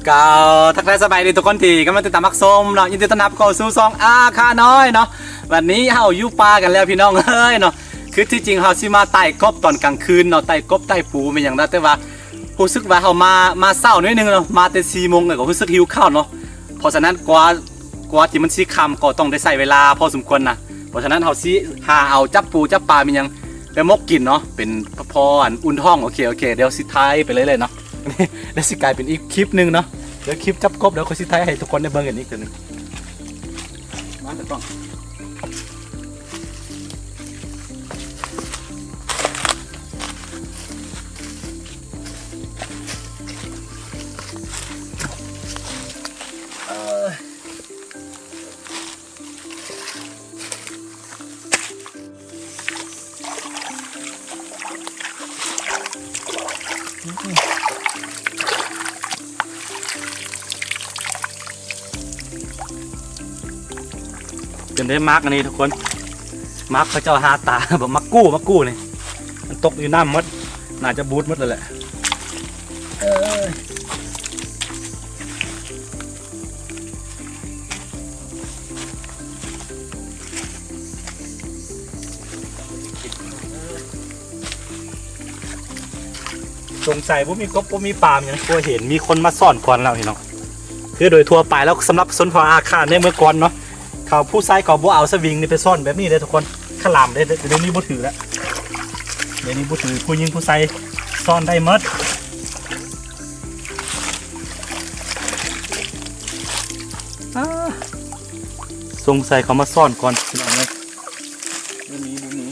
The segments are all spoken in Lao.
ກໍທັກທາຍສະບາຍດີທຸກຄົນທີ່ກຳລັງຕິດຕາມຮັບຊົມເນາະ, ຍິນດີຕ້ອນຮັບເຂົ້າສູ່ຊ່ອງອາຄານ້ອຍເນາະ. ວັນນີ້ເຮົາຢູ່ປ່າກັນແລ້ວພີ່ນ້ອງເອີຍເນາະ. ຄືທີ່ຈິງເຮົາຊິມາໄຕ່ກົບຕອນກາງຄືນເນາະ, ໄຕ່ກົບໄຕ່ປູແມ່ນຫຍັງນະ, ແຕ່ວ່າຮູ້ສຶກວ່າເຮົາມາ ມາເຊົ້າໜ້ອຍໜຶ່ງເນາະ, ມາແຕ່ສີ່ໂມງ ແລ້ວກໍຮູ້ສຶກຫິວເຂົ້າເນາະ. ເພາະສະນັ້ນກວ່າ ກວ່າທີ່ມັນຊິຄ່ຳກໍຕ້ອງໄດ້ໃຊ້ເວລາພໍສົມຄວນນະ. ເພາະສະນັ້ນເຮົາຊິຫາເອົາຈັບປູຈັບປາແມ່ນຫຍັງໄປໝົກກິນເນາະ, ເປັນພໍອັນອຸ່ນທ້ອງ. ໂອເຄ ໂອເຄ ດຽວຊິຖ່າຍໄປເລື້ອຍໆເນາະ. ດຽວຊິກາຍເປັນອີກຄລິບໜຶ່ງເນາະ, ດຽວຄລິບຈັບກົບ ດຽວຂ້ອຍຊິຖ່າຍໃຫ້ທຸກຄົນໄດ້ເບິ່ງກັນອີກເທື່ອໜຶ່ງ. ມາຕາກ້ອງ. ເປັນໄດ້ໝາກອັນນີ້ທຸກຄົນ, ໝາກເຂົາເຈົ້າຫາຕາ ບໍ່ ໝາກກູ່ ໝາກກູ່ນີ້ ມັນຕົກຢູ່ນ້ຳໝົດ, ໜ້າຈະບູດໝົດແລ້ວແຫຼະ. ເອີຍ ສົງໄສບໍ່ມີກົບບໍ່ມີປາຫຍັງ, ບໍ່ເຫັນມີຄົນມາຊ້ອນກ່ອນແລ້ວພີ່ນ້ອງ. ຄືໂດຍທົ່ວໄປແລ້ວ ສຳລັບຊົນເຜົ່າອາຂ່າໃນເມື່ອກ່ອນເນາະ, ເຂົາຜູ້ຊາຍເຂົາບໍ່ເອົາສະວິງນີ້ໄປຊ້ອນແບບນີ້ເດ້ທຸກຄົນ, ຂະຫຼາມເດ້. ດຽວນີ້ບໍ່ຖືແລ້ວ, ດຽວນີ້ບໍ່ຖື, ຜູ້ຍິງຜູ້ຊາຍຊ້ອນໄດ້ໝົດ. ອາ ສົງໄສເຂົາມາຊ້ອນກ່ອນພີ່ນ້ອງເອີຍ. ບໍ່ມີ ບໍ່ມີ.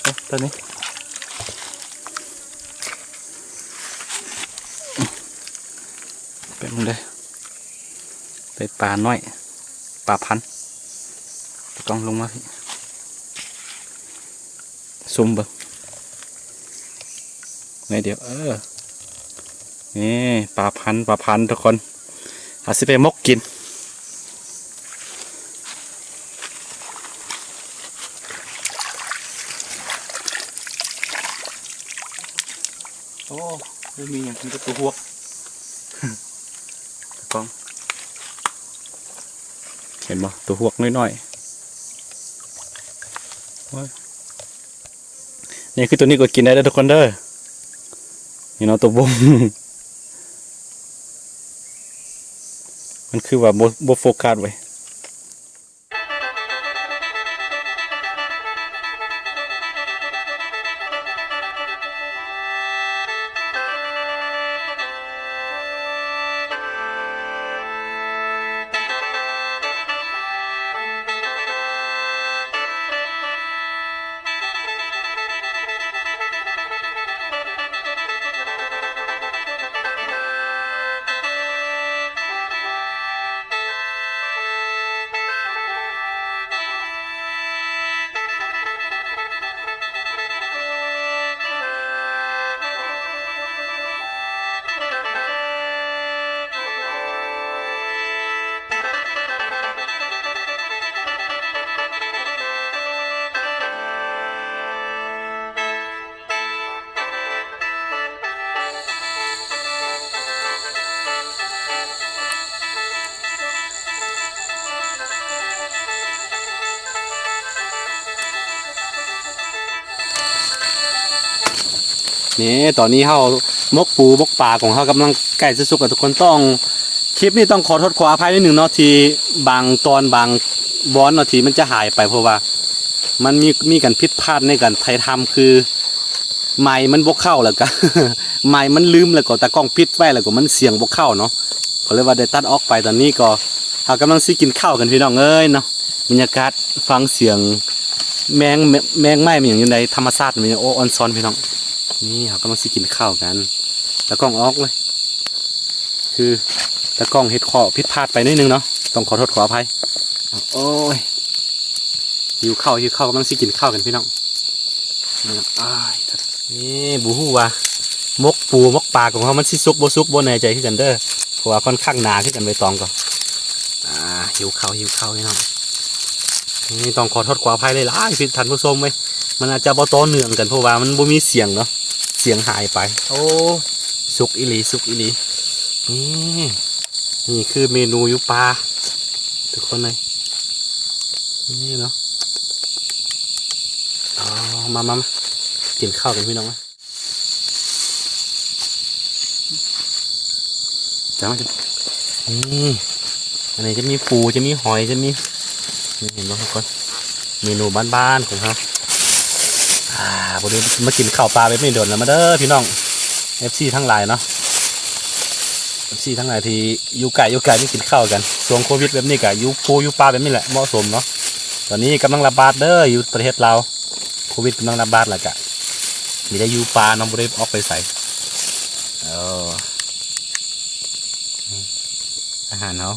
ເອີ ຕົວນີ້ ແປບໜຶ່ງເດີ. ໄດ້ປານ້ອຍ ປາພັນ. ຕາກ້ອງລົງມາພີ້ ຊູມເບິ່ງໜ້ອຍດຽວ. ເອີ ນີ້ປາພັນ ປາພັນທຸກຄົນ, ເຮົາຊິໄປໝົກກິນ. ໂອ້ ບໍ່ມີຫຍັງ ມີແຕ່ຕົວຮວກ. ຕາກ້ອງ ເຫັນບໍ່? ຕົວຮວກນ້ອຍໆ. ໂອ້ຍ ນີ້ຄືຕົວນີ້ກໍກິນໄດ້ເດີທຸກຄົນເດີ. ນີ້ເນາະ ຕົວບົງ ມັນຄືວ່າບໍ່ ບໍ່ໂຟກັສເວີຍ. ນີ້ ຕອນນີ້ເຮົາໝົກປູໝົກປາຂອງເຮົາກຳລັງໃກ້ຈະສຸກແລ້ວທຸກຄົນ. ຕ້ອງ ຄລິບນີ້ຕ້ອງຂໍໂທດຂໍອະໄພນິດໜຶ່ງເນາະ ທີ່ບາງຕອນບາງບ່ອນເນາະ ທີ່ມັນຈະຫາຍໄປ ເພາະວ່າມັນມີ ມີການຜິດພາດໃນການຖ່າຍທຳ ຄືໄມຄ໌ມັນບໍ່ເຂົ້າ ແລ້ວກະໄມຄ໌ມັນລືມ ແລ້ວກໍຕາກ້ອງປິດໄວ້ ແລ້ວກໍມັນສຽງບໍ່ເຂົ້າເນາະ ກໍເລີຍວ່າໄດ້ຕັດອອກໄປ. ຕອນນີ້ກໍເຮົາກຳລັງຊິກິນເຂົ້າກັນພີ່ນ້ອງເອີຍເນາະ. ບັນຍາກາດຟັງສຽງແມງ ແມງໄມ້ແມ່ນຫຍັງຢູ່ໃນທຳມະຊາດ ມັນ ໂອ້ ອອນຊອນພີ່ນ້ອງ. ນີ້ເຮົາກຳລັງຊິກິນເຂົ້າກັນ ຕາກ້ອງອອກເລີຍ ຄືຕາກ້ອງເຮັດຂໍ້ຜິດພາດໄປໜ້ອຍໜຶ່ງເນາະ ຕ້ອງຂໍໂທດຂໍອະໄພ. ໂອ້ຍ ຫິວເຂົ້າ ຫິວເຂົ້າ ກຳລັງຊິກິນເຂົ້າກັນພີ່ນ້ອງ. ອ້າຍ ນີ້ບໍ່ຮູ້ວ່າໝົກປູໝົກປາຂອງເຮົາມັນຊິສຸກບໍ່ສຸກ ບໍ່ແນ່ໃຈຄືກັນເດີ. ເພາະວ່າຂ້ອນຂ້າງໜາຄືກັນ ໃບຕອງກໍ ອ່າ ຫິວເຂົ້າ ຫິວເຂົ້າພີ່ນ້ອງ. ນີ້ຕ້ອງຂໍໂທດຂໍອະໄພຫຼາຍໆ ທ່ານຜູ້ຊົມເອີຍ ມັນອາດຈະບໍ່ຕໍ່ເນື່ອງກັນ ເພາະວ່າມັນບໍ່ມີສຽງເນາະ ສຽງຫາຍໄປ. ໂອ້ ສຸກອີ່ຫຼີ ສຸກອີ່ຫຼີ. ນີ້ ນີ້ຄືເມນູຢູ່ປ່າ ທຸກຄົນເອີຍ ນີ້ເນາະ. ອໍ ມາ ມາ ມາ ກິນເຂົ້າກັນພີ່ນ້ອງ. ຈາມາ ນີ້ ອັນນີ້ຈະມີປູ ຈະມີຫອຍ ຈະມີ ນີ້ເຫັນບໍ່ທຸກຄົນ ເມນູບ້ານໆຂອງເຮົາ. ອ່າ ພໍດີມາກິນເຂົ້າປ່າແບບນີ້ດົນແລ້ວ ມາເດີພີ່ນ້ອງ ເອັຟຊີທັງຫຼາຍເນາະ ເອັຟຊີທັງຫຼາຍທີ່ຢູ່ໃກ້ຢູ່ໄກມາກິນເຂົ້າກັນ ຊ່ວງໂຄວິດແບບນີ້ກະຢູ່ພູຢູ່ປ່າແບບນີ້ແຫຼະ ເໝາະສົມເນາະ. ຕອນນີ້ກຳລັງລະບາດເດີ ຢູ່ປະເທດລາວ ໂຄວິດກຳລັງລະບາດ ແລ້ວກະມີແຕ່ຢູ່ປ່າເນາະ ບໍ່ໄດ້ອອກໄປໃສ. ເອີ ອາຫານເຮົາ.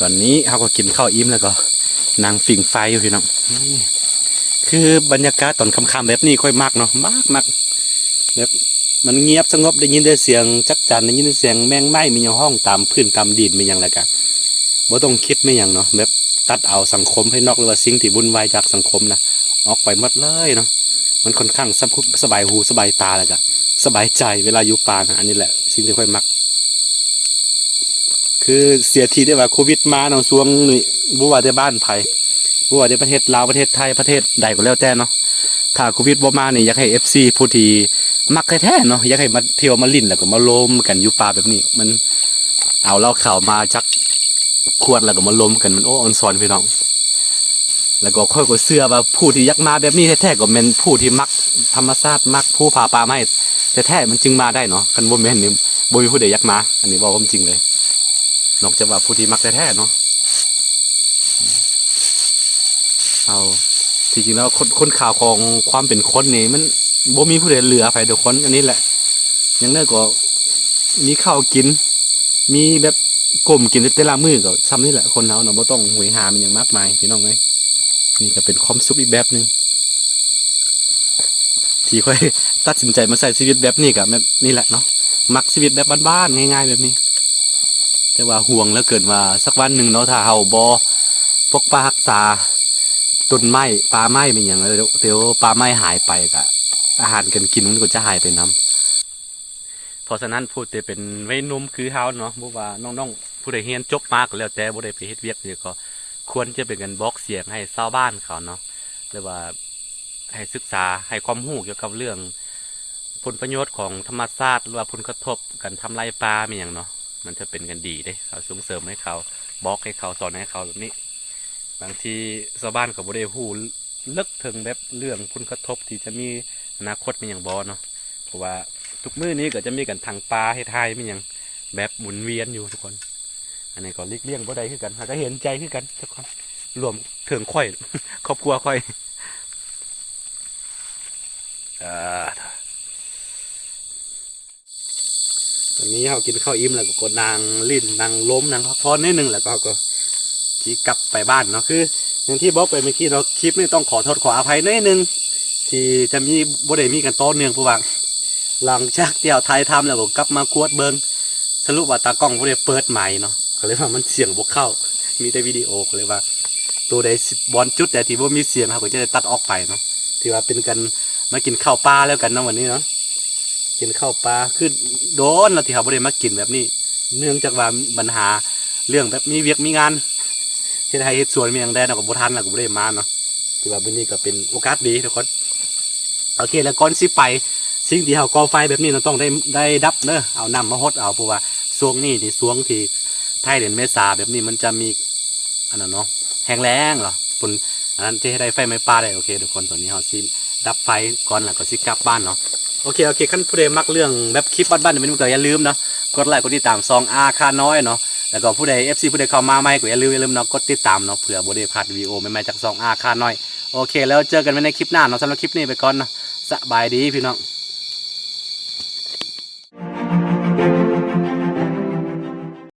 ຕອນນີ້ເຮົາກໍກິນເຂົ້າອີ່ມແລ້ວກໍນັ່ງຟິງໄຟຢູ່ພີ່ນ້ອງ. ນີ້ຄືບັນຍາກາດຕອນຄ່ຳໆແບບນີ້ຂ້ອຍມັກເນາະ ມັກໆ ແບບມັນງຽບສະຫງົບ ໄດ້ຍິນແຕ່ສຽງຈັກຈັນ ໄດ້ຍິນແຕ່ສຽງແມງໄມ້ແມ່ນຫຍັງຮ້ອງຕາມພື້ນຕາມດິນແມ່ນຫຍັງ ແລ້ວກະບໍ່ຕ້ອງຄິດແມ່ນຫຍັງເນາະ ແບບຕັດເອົາສັງຄົມພາຍນອກ ຫຼືວ່າສິ່ງທີ່ວຸ່ນວາຍຈາກສັງຄົມນະ ອອກໄປໝົດເລີຍເນາະ. ມັນຂ້ອນຂ້າງສະ ສະບາຍຫູສະບາຍຕາ ແລ້ວກະສະບາຍໃຈເວລາຢູ່ປ່ານະ. ອັນນີ້ແຫຼະສິ່ງທີ່ຂ້ອຍມັກ. ຄືເສຍທີໄດ້ວ່າໂຄວິດມາເນາະ ຊ່ວງນີ້ ບໍ່ວ່າແຕ່ບ້ານໃຜ ບໍ່ວ່າແຕ່ປະເທດລາວ ປະເທດໄທ ປະເທດໃດກໍແລ້ວແຕ່ເນາະ ຖ້າໂຄວິດບໍ່ມານີ້ ຢາກໃຫ້ເອັຟຊີຜູ້ທີ່ມັກແທ້ໆເນາະ ຢາກໃຫ້ມາທ່ຽວມາຫຼິ້ນ ແລ້ວກໍມາລົມກັນຢູ່ປ່າແບບນີ້ ມັນເອົາເຫຼົ້າຂາວມາຈັກຂວດ ແລ້ວກໍມາລົມກັນ ມັນ ໂອ້ ອອນຊອນພີ່ນ້ອງ. ແລ້ວກໍຂ້ອຍກໍເຊື່ອວ່າຜູ້ທີ່ຢາກມາແບບນີ້ແທ້ໆ ກໍແມ່ນຜູ້ທີ່ມັກທຳມະຊາດ ມັກພູຜາປ່າໄມ້ແທ້ໆ ມັນຈຶ່ງມາໄດ້ເນາະ. ຄັນບໍ່ແມ່ນນີ້ ບໍ່ມີຜູ້ໃດຢາກມາ ອັນນີ້ເວົ້າຄວາມຈິງເລີຍ ນອກຈາກວ່າຜູ້ທີ່ມັກແທ້ໆເນາະ. ເຮົາ ທີ່ຈິງແລ້ວ ຄຸນ ຄຸນຄ່າຂອງຄວາມເປັນຄົນນີ້ ມັນບໍ່ມີຜູ້ໃດເຫຼືອໃຜທຸກຄົນ. ອັນນີ້ແຫຼະ ຢ່າງໜ້ອຍກໍມີເຂົ້າກິນ ມີແບບ ກົ້ມກິນແຕ່ລະມື້ກໍຊ່ຳນີ້ແຫຼະ ຄົນເຮົາເນາະ ບໍ່ຕ້ອງໂຫຍຫາມີຫຍັງມາກມາຍ ພີ່ນ້ອງເອີຍ. ນີ້ກໍເປັນຄວາມສຸກອີກແບບໜຶ່ງ ທີ່ຂ້ອຍຕັດສິນໃຈມາໃຊ້ຊີວິດແບບນີ້ ກໍແບບນີ້ແຫຼະເນາະ ມັກຊີວິດແບບບ້ານໆ ງ່າຍໆ ແບບນີ້. ແຕ່ວ່າຫ່ວງເຫຼືອເກີນວ່າ ສັກວັນໜຶ່ງເນາະ ຖ້າເຮົາບໍ່ປົກປັກຮັກສາຕົ້ນໄມ້ປ່າໄມ້ແມ່ນຫຍັງ ແລ້ວ ແລ້ວປ່າໄມ້ຫາຍໄປ ກໍອາຫານການກິນມັນກໍຈະຫາຍໄປນຳ. ເພາະສະນັ້ນ ຜູ້ທີ່ເປັນໄວໜຸ່ມຄືເຮົາເນາະ ບໍ່ວ່ານ້ອງໆຜູ້ໃດຮຽນຈົບມາກໍແລ້ວແຕ່ ບໍ່ໄດ້ໄປເຮັດວຽກຫຍັງ ກໍຄວນຈະເປັນການບອກສຽງໃຫ້ຊາວບ້ານເຂົາເນາະ ຫຼືວ່າໃຫ້ສຶກສາ ໃຫ້ຄວາມຮູ້ກ່ຽວກັບເລື່ອງຜົນປະໂຫຍດຂອງທຳມະຊາດ ຫຼືວ່າຜົນກະທົບການທຳລາຍປ່າແມ່ນຫຍັງເນາະ. ມັນຈະເປັນການດີເດ້ ເຮົາສົ່ງເສີມໃຫ້ເຂົາ ບອກໃຫ້ເຂົາ ສອນໃຫ້ເຂົາແບບນີ້. ບາງທີຊາວບ້ານເຂົາບໍ່ໄດ້ຮູ້ເລິກເຖິງແບບເລື່ອງຜົນກະທົບທີ່ຈະມີອະນາຄົດແມ່ນຫຍັງບໍ່ເນາະ. ເພາະວ່າທຸກມື້ນີ້ກໍຈະມີການຖາງປ່າເຮັດໄຮ່ແມ່ນຫຍັງແບບໝູນວຽນຢູ່ທຸກຄົນ. ອັນນີ້ກໍຫຼີກລ່ຽງບໍ່ໄດ້ຄືກັນ ເຮົາກໍເຫັນໃຈຄືກັນທຸກຄົນ ລວມເຖິງຂ້ອຍ ຄອບຄົວຂ້ອຍ. ເອີ ຕອນນີ້ເຮົາກິນເຂົ້າອີ່ມແລ້ວ ກໍນັ່ງຫຼິ້ນ ນັ່ງລົມ ນັ່ງພັກຜ່ອນໜ້ອຍໜຶ່ງ ແລ້ວກໍ ກໍຊິກັບໄປບ້ານເນາະ. ຄືຢ່າງທີ່ບອກໄປເມື່ອກີ້ເນາະ ຄລິບນີ້ຕ້ອງຂໍໂທດຂໍອະໄພໜ້ອຍໜຶ່ງ ທີ່ຈະມີ ບໍ່ໄດ້ມີການຕໍ່ເນື່ອງ ເພາະວ່າຫຼັງຈາກທີ່ເຮົາຖ່າຍທຳແລ້ວ ກໍກັບມາກວດເບິ່ງ ສະຫຼຸບວ່າຕາກ້ອງບໍ່ໄດ້ເປີດໄມເນາະ ກໍເລີຍວ່າມັນສຽງບໍ່ເຂົ້າ ມີແຕ່ວິດີໂອ ກໍເລີຍວ່າ ໂຕໃດ ບ່ອນຈຸດໃດທີ່ບໍ່ມີສຽງ ເຮົາກໍຈະໄດ້ຕັດອອກໄປເນາະ. ຖືວ່າເປັນການມາກິນເຂົ້າປ່າແລ້ວກັນເນາະ ວັນນີ້ເນາະ. ກິນເຂົ້າປ່າ ຄືໂດນແລ້ວທີ່ເຮົາບໍ່ໄດ້ມາກິນແບບນີ້ ເນື່ອງຈາກວ່າບັນຫາເລື່ອງແບບມີວຽກມີງານ ເຮັດໄຮ່ເຮັດສວນມີຫຍັງແດ່ເນາະ ກໍບໍ່ທັນ ແລ້ວກໍບໍ່ໄດ້ມາເນາະ. ຖືວ່າມື້ນີ້ກໍເປັນໂອກາດດີທຸກຄົນ. ໂອເຄ ແລ້ວກ່ອນຊິໄປ ສິ່ງທີ່ເຮົາກໍ່ໄຟແບບນີ້ເນາະ ຕ້ອງໄດ້ ໄດ້ດັບເດີ ເອົານ້ຳມາຫົດເອົາ ເພາະວ່າຊ່ວງນີ້ນີ້ ຊ່ວງທີ່ທ້າຍເດືອນເມສາແບບນີ້ ມັນຈະມີ ອັນນັ້ນເນາະ ແຫ້ງແລ້ງເນາະ ຝົນ ອັນນັ້ນຈະເຮັດໃຫ້ໄຟໄໝ້ປ່າໄດ້. ໂອເຄທຸກຄົນ ຕອນນີ້ເຮົາຊິດັບໄຟກ່ອນ ແລ້ວກໍຊິກັບບ້ານເນາະ. ໂອເຄ ໂອເຄ ຄັນຜູ້ໃດມັກເລື່ອງແບບຄລິບບ້ານໆແບບນີ້ ກໍຢ່າລືມເນາະ ກົດໄລກົດຕິດຕາມຊ່ອງອາຄານ້ອຍເນາະ. ແລ້ວກໍຜູ້ໃດ ເອັຟຊີ ຜູ້ໃດເຂົ້າມາໃໝ່ ກໍຢ່າລືມ ຢ່າລືມເນາະ ກົດຕິດຕາມເນາະ ເພື່ອບໍ່ໄດ້ພາດວິດີໂອໃໝ່ໆຈາກຊ່ອງອາຄານ້ອຍ. ໂອເຄ ແລ້ວເຈີກັນໃໝ່ໃນຄລິບໜ້າເນາະ. ສຳລັບຄລິບນີ້ໄປກ່ອນເນາະ ສະບາຍດີພີ່ນ້ອງ.